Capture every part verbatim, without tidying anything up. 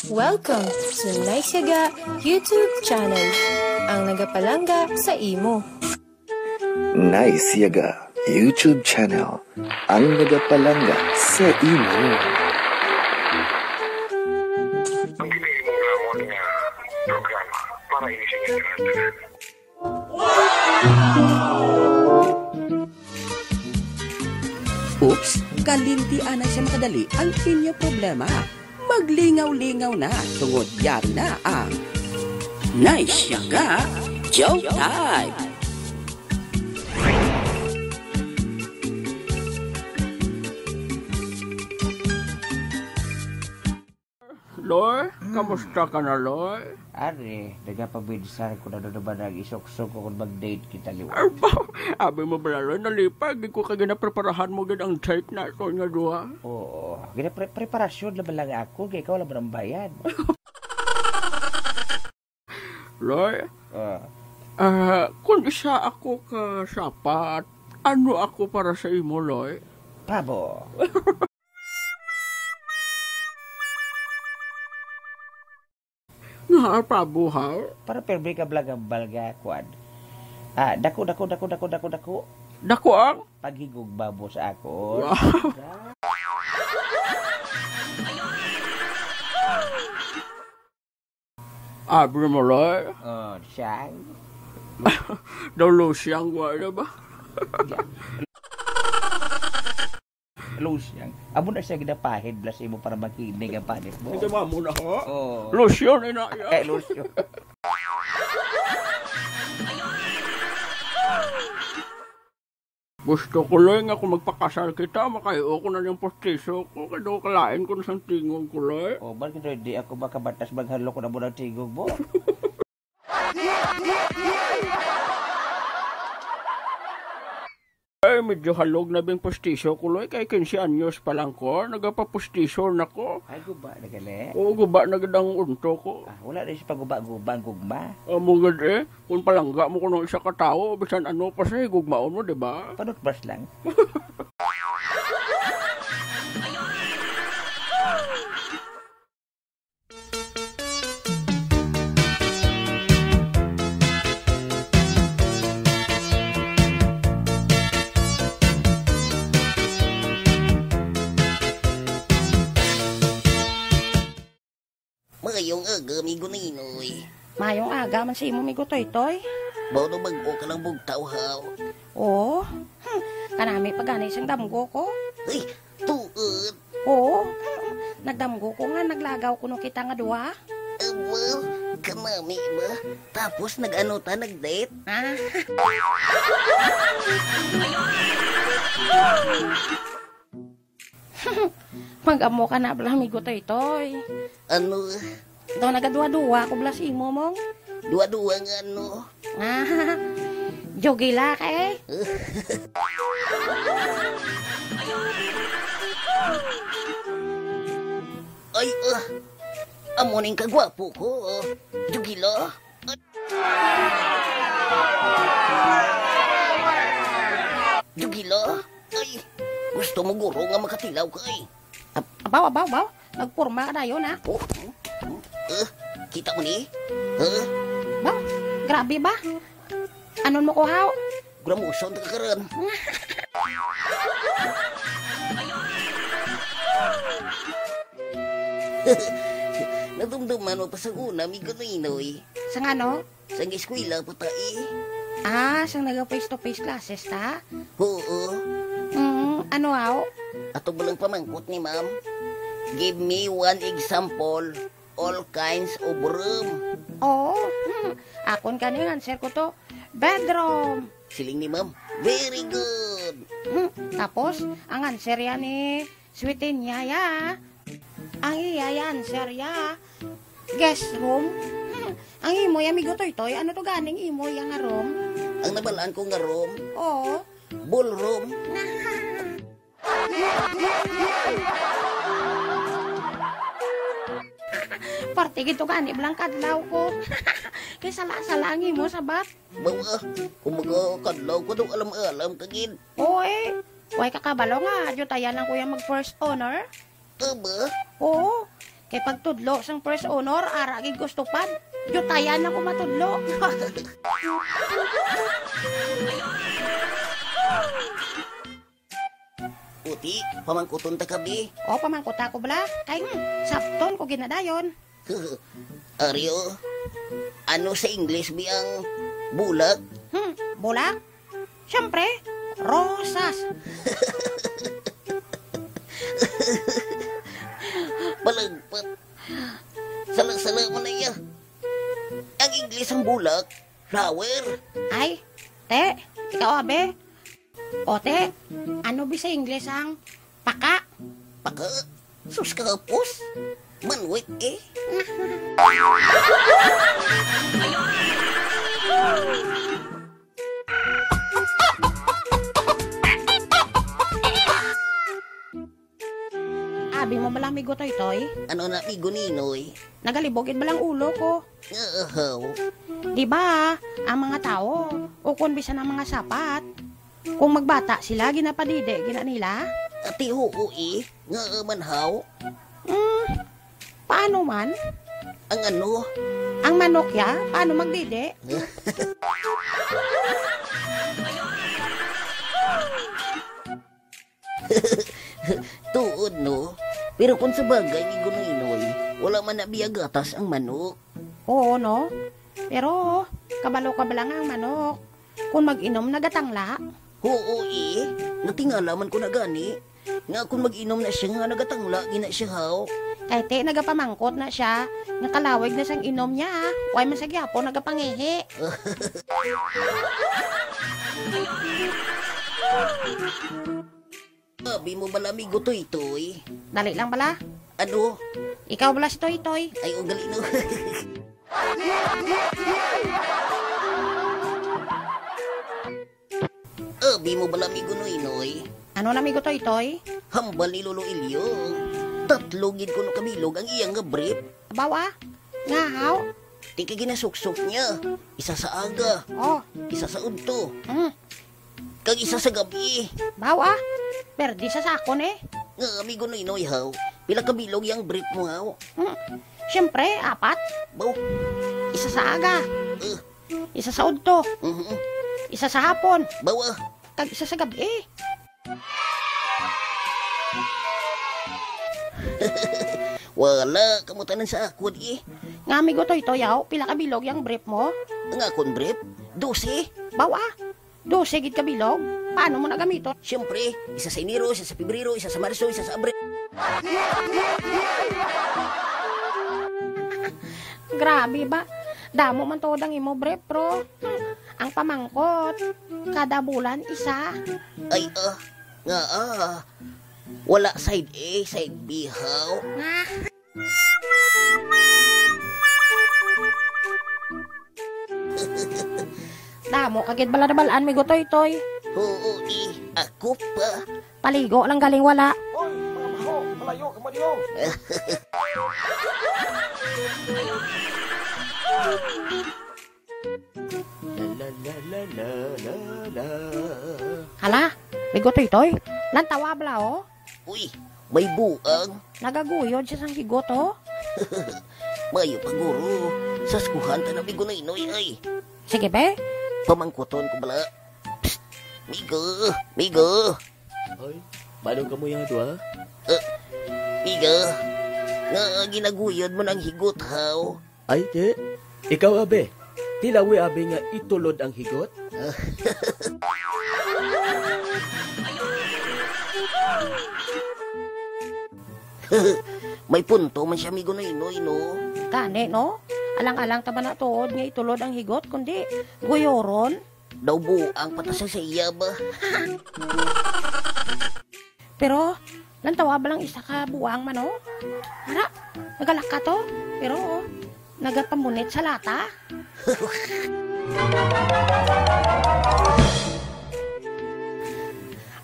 Welcome to Nice Yaga YouTube channel, ang nagapalangga sa imo. Nice Yaga YouTube channel, ang nagapalangga sa imo. Ang ginahimo namon nga programa para ini sa inyo tanan. Oops, kalimti anay sa makadali ang inyo problema. Maglingaw-lingaw na tungod yari na ang Nice Yaga Joke Time! Loy, kamusta ka na, Loy? Ari, nagapabinsan ko na naman ang isuksok ko kung mag-date kita liwat. Ay, ba? Abi mo bala, Loy, nalipay gid ko kay ginapreparahan mo gid ang date naton nga duha. Oo, ginapre-, preparasyon na lang ako, kay ikaw lang ang bayad. Loy, Ah, ah, kung isa ako ka sapat, ano ako para sa imo, Loy? Pabo. Nga, pabo, ha? Para permi ka bala nga balga, kwan. Ah, dako, dako, dako, dako, dako, dako. Dako ang? Paghigugma mo sa akon. Wow. Abi mo, Loy. Oh, siyang. Daw Luciang, wa na ba? Luciang. Amo na siya ginapahid bala sa imo para makinig ang panit mo. Ito ba mo na, ho? Oo. Lucian, ina, ya. Eh, Lucian. Gusto ko, Loy, nga kung magpakasal kita, makahiuo ko na ning postiso ko. Kay daw kalain ko na sang tingog ko, Loy. Oh, bakit di ako makabatas maghalok na mo ng tingog mo? Ay, medyo halog na bing postiso ko, Loy. Kay quince anyos pa lang ko, nagapapostiso na ko. Ay, guba na gali. Oo, guba na gid ang unto ko. Ah, wala na siya paguba-guba ang gugma. Amo gid eh. Kung palangga mo kuno isa ka tawo, bisan ano pa siya, higugmaon mo, di ba? Panutbas lang. Mayong aga, Migo Ninoy. Mayong aga man sa imo, Migo Toytoy. Baw na bag-o ka lang bugtaw, haw? Oo. Hmm. Kanami pa gani sang damgo ko. Ay, tuod. Oo. Hmm. Nagdamgo ko nga naglagaw kuno kita nga duha. Aba, kanami ba? Tapos nag-ano ta, nag-date? Ah. Mag-amo ka na bala, Migo Toytoy. Ano? Daw nagaduwa-duwa ko bala sa imo, Mong. Duwa-duwa nga ano? Ah, jugila ka eh. Ay, ah. Amo ning kagwapo ko, oh. Jugila. Jugila? Ay, gusto mo guro nga makatilaw ka, eh. Ab-, abaw, abaw, abaw. Nagporma ka dayon, ha? Oh, hmm, hmm. Eh, kita mo ni? Eh? Ba? Grabe ba? Anon mo ko, haw? Gramoson ka karon. Nadumduman mo pa sa una, Migo Ninoy. Sa ngano? Sang eskwela pa ta, eh. Ah, sang naga face-to-face classes ta? Oo. Mm, ano, aw? Ato ba lang pamangkot ni ma'am? Give me one example, all kinds of room. Oo. Hmm. Akon kani ang answer ko to, bedroom. Siling ni ma'am, very good. Hmm. Tapos, ang answer yan ni Sweetie niya, ya. Ang iya ya answer ya, guest room. Ang imo ya, Migo Toytoy, ano to ganing imo ya nga room? Ang nabalaan ko nga room? Oo. Ballroom. Parte gid to gani bala ang kadlaw ko. Kay sala-sala ang imo sabat. Bawa, kung mga kadlaw ko daw alam-alam ka gid. Oo, eh. Way ka kabalo nga, diyutayan lang ko ya mag first honor. Aba? Oo. Kay pagtudlo sang first honor, ara gid ko stupad. Yutayan ako matudlo. Uti, pamangkuton ta ka, bi. O, pamangkot ako bala. Kay, hmm, sabton ko ginadayon. Aryo, ano sa English, bi, ang bulak? Hmm, bulak? Siyempre, rosas. Palagpat. Sala-sala mo na iya. Ang English ang bulak, flower. Ay, te, ikaw, abe. O, te, ano bi sa English ang paka? Paka? Sus, kahapos. Manwit, eh. Abi mo bala, amigo Toytoy? Ano na, amigo Ninoy? Nagalibog gid bala ang ulo ko. Nga, ahaw. Di ba, ang mga tawo, ukon bisan ang mga sapat, kung magbata sila, ginapadidi gina nila? Ati, huo, eh. Nga, manhaw. Hmm, paano man? Ang ano? Ang manok ya, paano magdidi? Tuod, no? Pero kung sa bagay, amigo Ninoy, wala man na biya gatas ang manok. Oo, no? Pero, kabalo ka bala nga ang manok, kung mag-inom, nagatangla? Oo, eh. Natingala man ko na gani. Nga kung mag-inom na siya, nga nagatangla, gina siya, haw. Kay te, nagapamangkot na siya, nga kalawig na sang inom niya, ah. Way man sa gyapon, nagapangihi. Abi mo bala, amigo Toytoy? Dali lang bala. Ano? Ikaw bala si Toytoy? Ay, o, gali, no. Abi mo bala, amigo Noynoy? Ano na, amigo Toytoy? Hambal ni Lolo Ilyo. Tatlo gid kuno kabilog ang iya nga brief. Bawa? Nga, haw? Ti kay ginasuksok niya. Isa sa aga. Oh. Isa sa udto. Mm. Kag isa sa gabi. Bawa? Perdi sa sakon eh. Nga, amigo Noynoy, haw? Pila ka bilog yang brief mo, haw? Hmm. Siyempre, apat. Baw? Isa sa aga. Uh. Isa sa udto. Mhm. Isa sa hapon. Bawa? Kag isa sa gabi. Wala, kamo tanan sa akon, eh. Nga, amigo Toytoy, haw, pila ka bilog yang brief mo? Ang akon brief? Dose. Bawa? Dose gid ka bilog? Paano mo nagamiton? Siyempre, isa sa Enero, isa sa Pebrero, isa sa Marso, isa sa Abril. Grabe ba? Damo man tuod ang imo brief, bro. Hmm, ang pamangkot, kada bulan isa. Ay, ah, nga, ah. Wala side A, side B, haw? Ah. Damo ka gid bala nabal-an, amigo Toytoy. Oo, eh. Ako pa. Paligo lang galing wala. Hoy, mga baho, malayo ka mo diyo. La, la, la, la, la, la, la. Hala, amigo Toytoy, lantawa bala, oh. Uy, may buang. Nagaguyod siya sang higot, oh. Mayo pa, guro. Saskuhan ta na, amigo Noynoy, ay. Sige, be. Pamangkuton ko bala. Psst, migo, migo. Ay, manong kamo yang duha? Eh, migo, nga ginaguyod mo ng higot, haw? Ay, ti. Ikaw, abi. Tilawi, abi, nga itulod ang higot? May punto man siya, amigo Noynoy, no? Gani, no? Alang-alang ta ba na tuod nga itulod ang higot, kundi guyoron? Daw buang pa ta sa iya ba? Pero, lantawa ba lang isa ka buang man, oh? Ara, nagalaka to. Pero, oh, nagapamunit sa lata.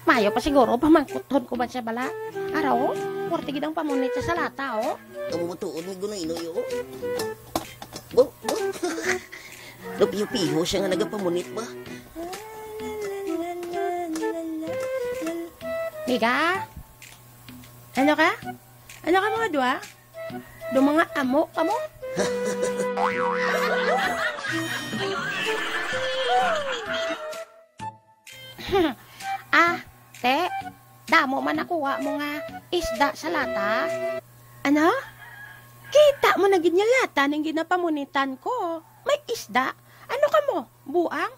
Mayo pa siguro, pamangkuton ko ba siya bala? Ara, oh, pwerte gid ang pamunit sa, sa lata, oh. Amo matuod ni Gunoy-noy, oh. Bo, bo. Napiho-piho siya nga nagapamunit ba? Miga? Ano ka? Ano ka, mga duwa? Do mga amo kamo? Ah, te, damo man nakuha mo nga isda sa lata. Ano? Kita mo na gid nga lata ning ginapamunitan ko. May isda? Ano kamo? Buang?